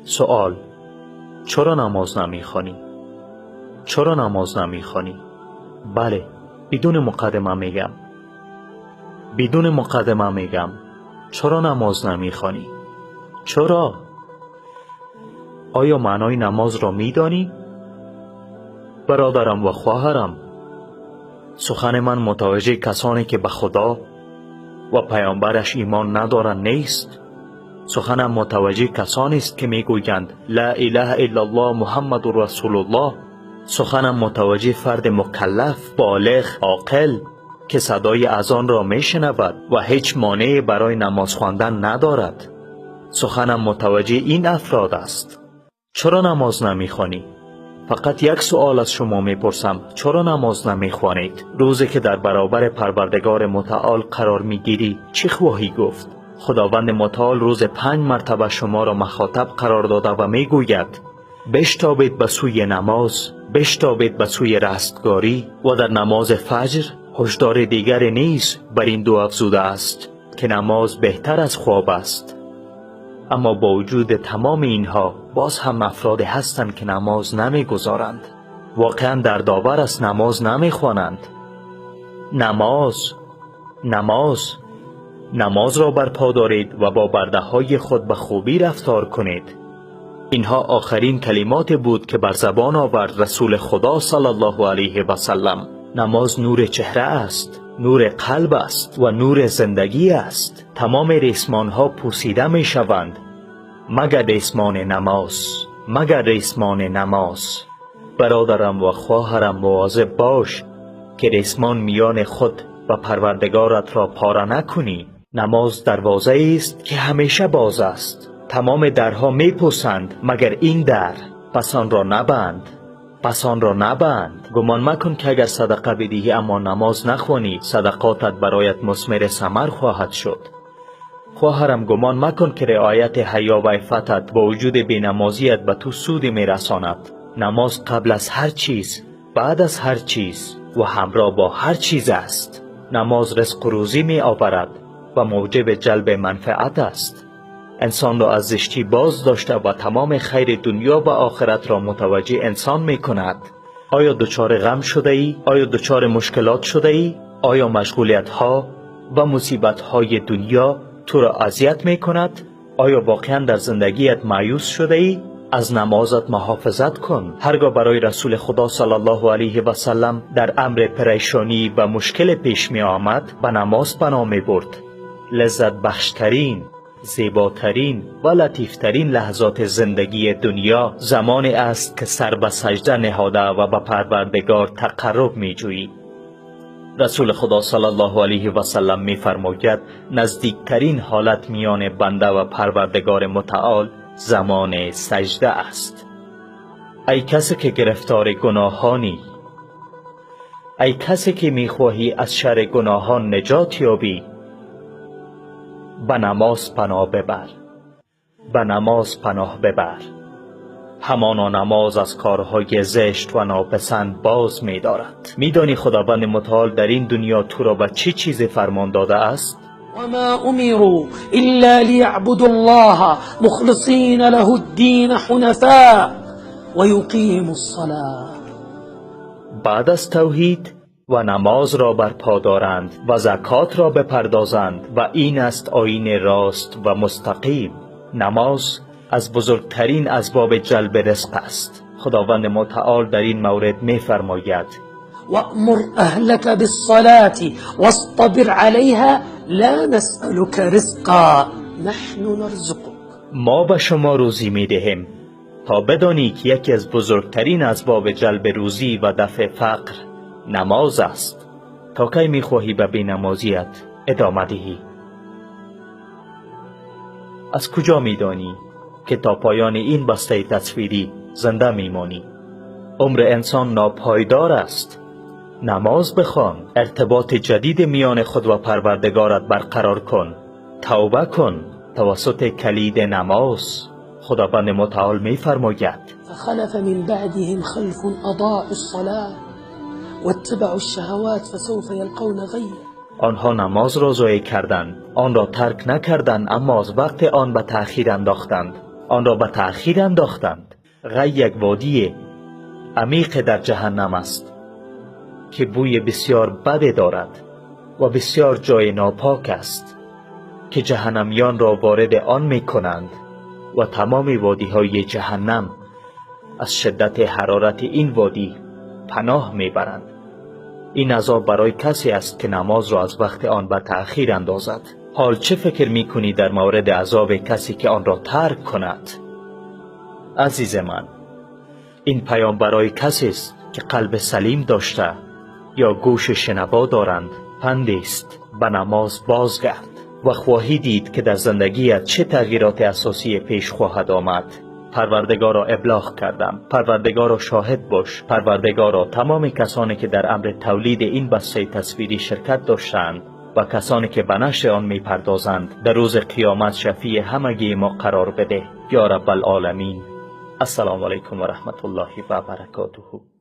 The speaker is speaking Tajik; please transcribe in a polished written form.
Суол: чаро намоз намехонӣ? Чаро намоз намехонӣ? Бале, бидуни муқаддима мегам. Бидуни муқаддима мегам. Чаро намоз намехонӣ? Чаро? Оё маънои намозро медонӣ? Бародарам ва хоҳарам, сухани ман мутаваҷҷеҳи касоне ки ба Худо ва паёмбараш имон надоранд нест. Суханам мутаваҷҷеҳи касонест ки мегӯянд: «Ла илаҳа иллаллоҳ, Муҳаммадур расулуллоҳ». Суханам мутаваҷҷеҳи фарди мукаллаф, болиғ, оқил ки садои азонро мешунавад ва ҳеҷ монеъе барои намоз хондан надорад. Суханам мутаваҷҷеҳи ин афрод аст. Чаро намоз намехонӣ? Фақат як суол аз шумо мепурсам: чаро намоз намехонед? Рӯзе ки дар баробари Парвардигори Мутаол қарор мегирӣ, чӣ хоҳӣ гуфт? Худованди Мутаол рӯзи 5 мартаба шуморо мухотаб қарор дода ва мегӯяд: биштобед ба сӯи намоз, биштобед ба сӯи растгорӣ. Ва дар намози фаҷр ҳушдори дигаре низ бар ин ду афзуда аст ки намоз беҳтар аз хоб аст. Аммо бо вуҷуди тамоми инҳо боз ҳам афроде ҳастанд ки намоз намегузоранд. Воқеан дардовар аст, намоз намехонанд. Намоз, намоз, намозро барпо доред ва бо бардаҳои худ ба хубӣ рафтор кунед. Инҳо охирин калимоте буд ки бар забон овард Расули Худо саллаллоҳу алайҳи васаллам. Намоз нури чеҳра аст, нури қалб аст ва нури зиндагӣ аст. Тамоми ресмонҳо пӯсида мешаванд, магар ресмони намоз, магар ресмони намоз. Бародарам ва хоҳарам, мавозиб бош ки ресмон миёни худ ва Парвардигорат ро пора накунӣ. Намоз дарвозаест ки ҳамеша боз аст. Тамоми дарҳо мепӯсанд, магар ин дар. Пас онро набанд, пас онро набанд. Гумон макун ки агар садақа бидиҳӣ, аммо намоз нахонӣ, садақотат бароят мусмири самар хоҳад шуд. Хоҳарам, гумон макун ки риояти ҳаё ва иффатат бо вуҷуди бенамозият ба ту суде мерасонад. Намоз қабл аз ҳар чиз, баъд аз ҳар чиз ва ҳамроҳ бо ҳар чиз аст. Намоз ризқу рӯзӣ меоварад ва мавҷиби ҷалби манфиат аст. Инсонро аз зиштӣ боз дошта ва тамоми хайри дунё ва охиратро мутаваҷҷеҳ инсон мекунад. Оё дучори ғам шудаӣ? Оё дучори мушкилот шудаӣ? Оё машғулиятҳо ва мусибатҳои дунё туро азият мекунад? Оё воқеан дар зиндагият маъюс шудаӣ? Аз намозат муҳофизат кун. Ҳаргоҳ барои Расули Худо саллаллоҳу алайҳи васаллам дар амри парешонӣ ва мушкиле пеш меомад, ба намоз паноҳ мебурд. Лаззатбахштарин, зеботарин ва латифтарин лаҳзоти зиндагии дунё замоне аст ки сар ба саҷда ниҳода ва ба Парвардигор тақарруб меҷӯӣ. Расули Худо саллаллоҳу алайҳи васаллам мефармояд: наздиктарин ҳолат миёни банда ва Парвардигори Мутаол замони саҷда аст. Ай касе ки гирифтори гуноҳонӣ, ай касе ки мехоҳӣ аз шарри гуноҳон наҷот ёбӣ, ба намоз паноҳ бибар, ба намоз паноҳ бибар. Ҳамоно намоз аз корҳои зишт ва нописанд боз медорад. Медонӣ Худованди Мутаол дар ин дунё туро ба чӣ чизе фармон додааст? وما أمروا إلا ليعبدوا الله مخلصين له الدين حنفاء ويقيموا الصلاة. بعد از توحید و намоз را برپا دارند و زکات را بپردازند و این است آیین راست و مستقیم. намоз аз бузургтарин асбоби ҷалби ризқ аст. Худованди Мутаол дар ин маврид мефармояд: وأمر أهلك بالصلاة واصطبر عليها لا نسألك رزقا نحن نرزقك. Мо ба шумо рӯзӣ медиҳем. То бидонӣ ки яке аз бузургтарин асбоби ҷалби рӯзӣ ва дафъи фақр намоз аст. То кай мехоҳӣ ба бенамозият идома диҳӣ? Аз куҷо медонӣ ки то поёни ин бастаи тасвирӣ зинда мемонӣ? Умри инсон нопойдор аст. Намоз бихон, иртиботи ҷадиди миёни худ ва Парвардигорат барқарор кун, тавба кун тавассути калиди намоз. Худованди Мутаол мефармояд: فخلف من بعدهم خلف أضاعوا الصلاة واتبعوا الشهوات فسوف يلقون غيا. Онҳо намозро зоеъ карданд, онро тарк накарданд, аммо аз вақти он ба таъхир андохтанд. آن را به تأخیر انداختند. غی یک وادی عمیق در جهنم است که بوی بسیار بد دارد و بسیار جای ناپاک است که جهنمیان را وارد آن می کنند و تمام وادی های جهنم از شدت حرارت این وادی پناه می برند. این عذاب برای کسی است که نماز را از وقت آن به تأخیر اندازد. حال چه فکر می کنی در مورد عذاب کسی که آن را ترک کند؟ عزیز من، این پیام برای کسی است که قلب سلیم داشته یا گوش شنوا دارند. پندی است به نماز بازگرد و خواهی دید که در زندگیت چه تغییرات اساسی پیش خواهد آمد. پروردگارا ابلاغ کردم، پروردگارا شاهد باش، پروردگارا تمام کسانی که در امر تولید این بسته تصویری شرکت داشتند و کسانی که به نشر آن میپردازند در روز قیامت شفیع همگی ما قرار بده یا رب العالمین. السلام علیکم و رحمت الله و برکاته.